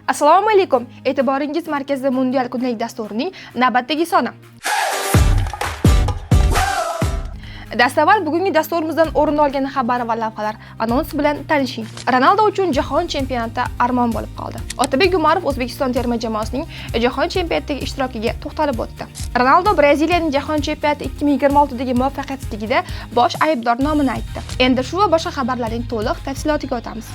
Assalomu alaykum. E'tiboringiz markazida Mundial kundalik dasturining navbatdagi soni. Dastavval bugungi dasturimizdan o'rin olgan xabar va lavhalar anons bilan tanishing. Ronaldo uchun jahon chempionati armon bo'lib qoldi. Otabek Umarov O'zbekiston terma jamoasining jahon chempionatidagi ishtirokiga to'xtalib o'tdi. Ronaldo Braziliyaning jahon chempionati 2026dagi muvaffaqiyatsizligida bosh aybdor nomini aytdi. Endi shu va boshqa xabarlarning to'liq tafsilotiga o'tamiz.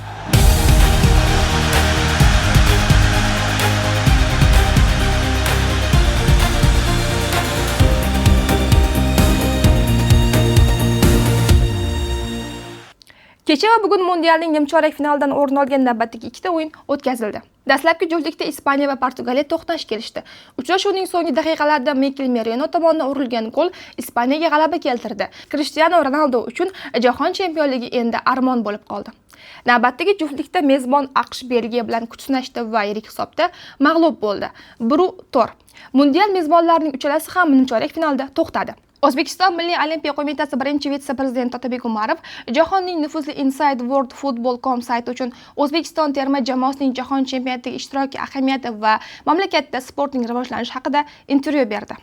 Kecha va bugun Mundialning nimchorak finalidan o'rin olgan navbatdagi ikkita o'yin o'tkazildi. Dastlabki juftlikda Ispaniya va Portugaliya to'qnash kelishdi. Uchrashuvning so'nggi daqiqalarida Mikel Merino tomonidan urilgan gol Ispaniyaga g'alaba keltirdi. Cristiano Ronaldo uchun jahon chempionligi endi armon bo'lib qoldi. Navbatdagi juftlikda mezbon AQSh Belgiya bilan kuch sinashdi va yirik hisobda mag'lub bo'ldi. 1-4. Mundial mezbonlarining uchalasi ham nimchorak finalda to'xtadi. O'zbekiston Milliy Olimpiya Qo'mitasi birinchi vitse-prezidenti Otabek Umarov jahonning nufuzli Inside World Football.com sayti uchun O'zbekiston terma jamoasining jahon chempionatidagi ishtiroki ahamiyati va mamlakatda sportning rivojlanishi haqida intervyu berdi.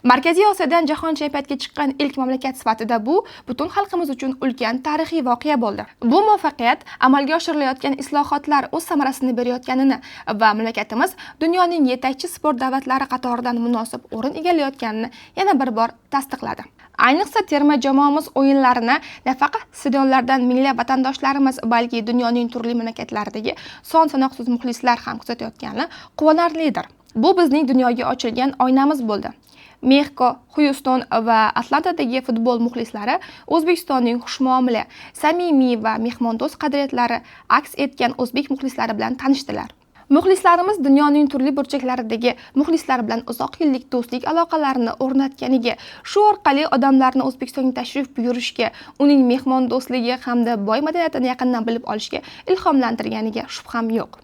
Markaziy Osiyodan jahon chempionatiga chiqqan ilk mamlakat sifatida bu butun xalqimiz uchun ulkan tarixiy voqea bo'ldi. Bu muvaffaqiyat amalga oshirilayotgan islohotlar o'z samarasini berayotganini va mamlakatimiz dunyoning yetakchi sport davlatlari qatoridan munosib o'rin egallayotganini yana bir bor tasdiqladi. Ayniqsa terma jamoamiz o'yinlarini nafaqat stadionlardan minglab vatandoshlarimiz, balki dunyoning turli mamlakatlaridagi son-sanoqsiz muxlislar ham kuzatayotgani quvonarlidir. Bu bizning dunyoga ochilgan oynamiz bo'ldi. Mexiko, Xyuston va Atlantadagi futbol muxlislari O'zbekistonning xushmuomala, samimiy va mehmondo'st qadriyatlari aks etgan o'zbek muxlislari bilan tanishdilar. Muxlislarimiz dunyoning turli burchaklaridagi muxlislar bilan uzoq yillik do'stlik aloqalarini o'rnatganiga, shu orqali odamlarni O'zbekistonga tashrif buyurishga, uning mehmondo'stligi hamda boy madaniyatini yaqindan bilib olishga ilhomlantirganiga shubham yo'q.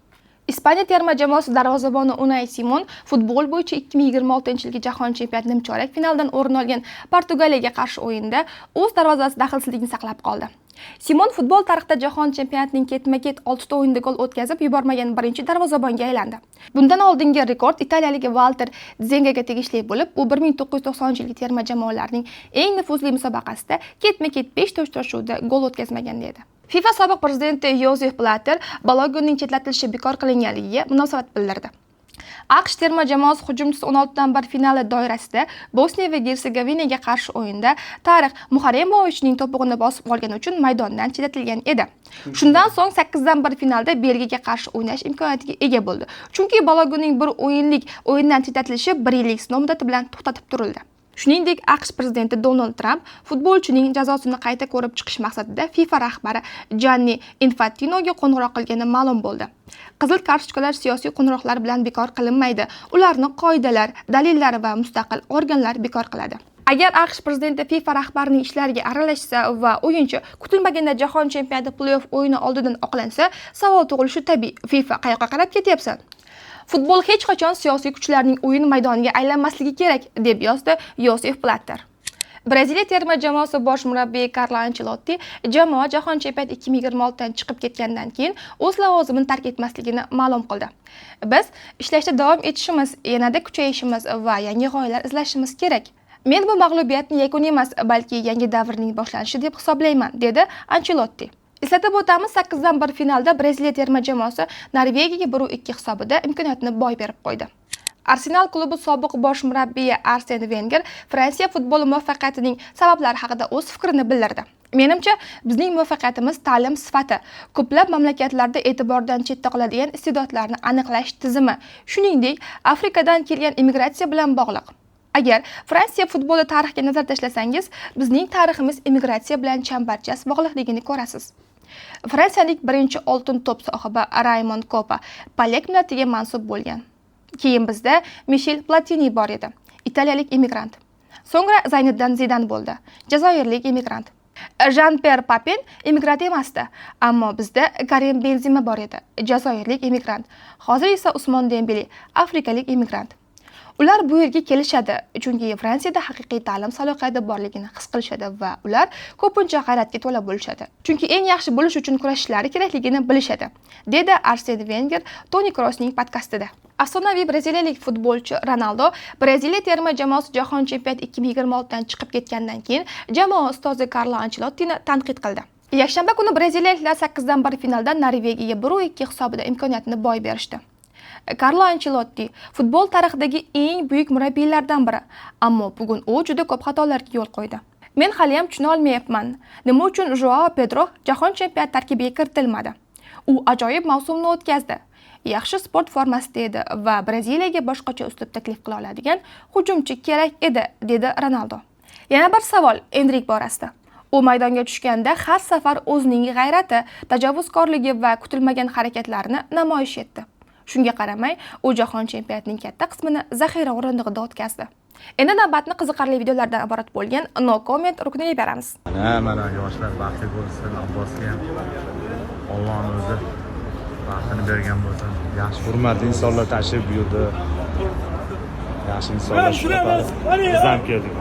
Ispaniya terma jamoasi darvozaboni Unai Simon futbol bo'yicha 2026-yilgi jahon chempionati nimchorak finalidan o'rin olgan Portugaliyaga qarshi o'yinda o'z darvozasi daxlsizligini saqlab qoldi. Simon futbol tarixida jahon chempionatining ketma-ket 6 ta o'yinda gol o'tkazib yubormagan birinchi darvozabonga aylandi. Bundan oldingi rekord italiyalik Walter Zengaga tegishli bo'lib, u 1990-yilgi terma jamoalarning eng nufuzli musobaqasida ketma-ket 5 ta uchrashuvda gol o'tkazmagan edi. FIFA sobiq prezidenti Yosef Blatter Balogunning chetlatilishi bekor qilinganligiga munosabat bildirdi. AQSh terma jamoasi hujumchisi 16-dan 1 finali doirasida Bosniya va Gersegovinaga qarshi o'yinda Tarix Muharemovichning to'pig'ini bosib olgani uchun maydondan chetlatilgan edi. Shundan so'ng 8-dan 1 finalda Belgiyaga qarshi o'ynash imkoniyatiga ega bo'ldi. Chunki Balogunning bir o'yinlik o'yindan chetlatilishi 1 yillik sinov muddati bilan to'xtatib turildi. Shuningdek, AQSh prezidenti Donald Tramp futbolchining jazosini qayta ko'rib chiqish maqsadida FIFA rahbari Gianni Infantinoga qo'ng'iroq qilgani ma'lum bo'ldi. Qizil kartochkalar siyosiy qo'ng'iroqlar bilan bekor qilinmaydi. Ularni qoidalar, dalillar va mustaqil organlar bekor qiladi. Agar AQSh prezidenti FIFA rahbarining ishlariga aralashsa va o'yinchi kutilmaganda jahon chempionati play-off o'yini oldidan oqlansa, savol tug'ilishi tabiiy. FIFA, qayoqqa qarab ketyapsan? Futbol hech qachon siyosiy kuchlarning o'yin maydoniga aylanmasligi kerak, deb yozdi Yosef Blatter. Braziliya terma jamoasi bosh murabbiyi Karlo Ancelotti jamoa jahon chempionati 2026 dan chiqib ketgandan keyin o'z lavozimini tark etmasligini ma'lum qildi. Biz ishlashda davom etishimiz, yanada kuchayishimiz va yangi g'oyalar izlashimiz kerak. Men bu mag'lubiyatni yakun emas, balki yangi davrning boshlanishi deb hisoblayman, dedi Ancelotti. Eslatib o'tamiz, 8-dan 1 finalda Braziliya terma jamoasi Norvegiyaga 1-2 hisobida imkoniyatni boy berib qo'ydi. Arsenal klubi sobiq bosh murabbiyi Arsen Wenger Fransiya futboli muvaffaqiyatining sabablari haqida o'z fikrini bildirdi. Menimcha, bizning muvaffaqiyatimiz ta'lim sifati, ko'plab mamlakatlarda e'tibordan chetda qoladigan iste'dodlarni aniqlash tizimi, shuningdek, Afrikadan kelgan immigratsiya bilan bog'liq. Agar Fransiya futboli tarixiga nazar tashlasangiz, bizning tariximiz immigratsiya bilan chambarchas bog'liqligini ko'rasiz. Fransiyalik birinchi oltin to'p sohibi Raymond Kopa polyak millatiga mansub bo'lgan. Keyin bizda Mishel Platini bor edi, italiyalik immigrant. So'ngra Zayniddin Zidan bo'ldi, jazoirlik immigrant. Jean-Pierre Papin immigrant emasdi, ammo bizda Karim Benzema bor edi, jazoirlik immigrant. Hozir esa Usmon Dembele, afrikalik immigrant. Ular bu yerga kelishadi, chunki Fransiyada haqiqiy ta'lim salohiyati borligini his qilishadi va ular ko'pincha g'ayratga to'la bo'lishadi. Chunki eng yaxshi bo'lish uchun kurashishlari kerakligini bilishadi, dedi Arsen Venger Toni Kroosning podkastida. Afsonaviy braziliyalik futbolchi Ronaldo Braziliya terma jamoasi Jahon chempionati 2026 dan chiqib ketgandan keyin jamoa ustozi Karlo Anchelottini tanqid qildi. Yakshanba kuni braziliyaliklar 8-1 finalda Norvegiyaga 1-2 hisobida imkoniyatni boy berishdi. Karlo Anchelotti futbol tarixidagi eng buyuk murabbiylardan biri, ammo bugun u juda ko'p xatolarga yo'l qo'ydi. Men hali ham tushuna olmayapman, nima uchun Joao Pedro Jahon chempionati tarkibiga kiritilmadi. U ajoyib mavsumni o'tkazdi. Yaxshi sport formasida edi va Braziliyaga boshqacha uslub taklif qila oladigan hujumchi kerak edi, dedi Ronaldo. Yana bir savol Endrik borasida. U maydonga tushganda har safar o'zining g'ayrati, tajovuzkorligi va kutilmagan harakatlarini namoyish etdi. Shunga qaramay, u Jahon chempionatining katta qismini zaxira o'rindig'ida o'tkazdi. Endi navbatni qiziqarli videolardan iborat bo'lgan No Comment rukniga beramiz. Mana yoshlar baxtli bo'lsin, Abbosga ham Allohning o'zi baxtini bergan bo'lsin. Yaxshi hurmatli insonlar tashrif buyurdi. Yaxshi insonlar shu biz ham keldik.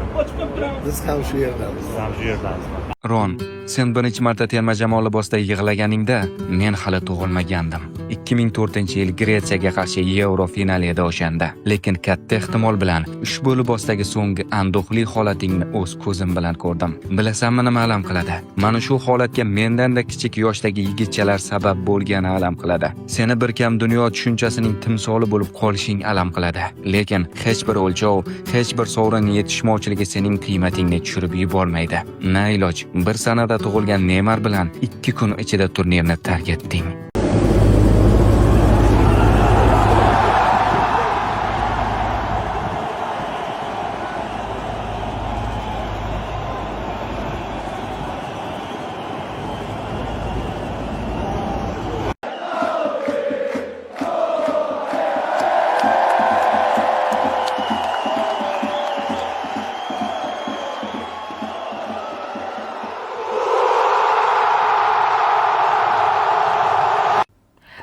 Biz ham shu yerdamiz. Biz ham shu yerdamiz. Ron, sen birinchi marta terma jamoa libosida yig'laganingda men hali tug'ilmagandim. 2004-yil Gretsiyaga qarshi Yevro finali edi o'shanda. Lekin katta ehtimol bilan ushbu libosdagi so'nggi anduhli holatingni o'z ko'zim bilan ko'rdim. Bilasanmi nima alam qiladi? Mana shu holatga mendanda kichik yoshdagi yigitchalar sabab bo'lgani alam qiladi. Seni bir kam dunyo tushunchasining timsoli bo'lib qolishing alam qiladi. Lekin hech bir o'lchov, hech bir sovrin yetishmovchiligi sening qiymatingni tushirib yubormaydi. Na iloj, bir sanada tug'ilgan Neymar bilan 2 kun ichida turnirni tark etding.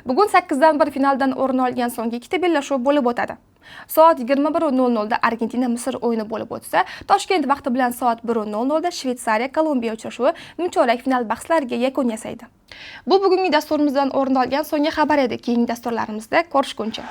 Bugun 8-1 finaldan o'rin olgan so'nggi ikkita bellashuv bo'lib o'tadi. Soat 21:00 da Argentina Misr o'yini bo'lib o'tsa, Toshkent vaqti bilan soat 1:00 da Shvetsariya Kolumbiya uchrashuvi nimchorak final bahslariga yakun yasaydi. Bu bugungi dasturimizdan o'rin olgan so'nggi xabar edi. Keyingi dasturlarimizda ko'rishguncha.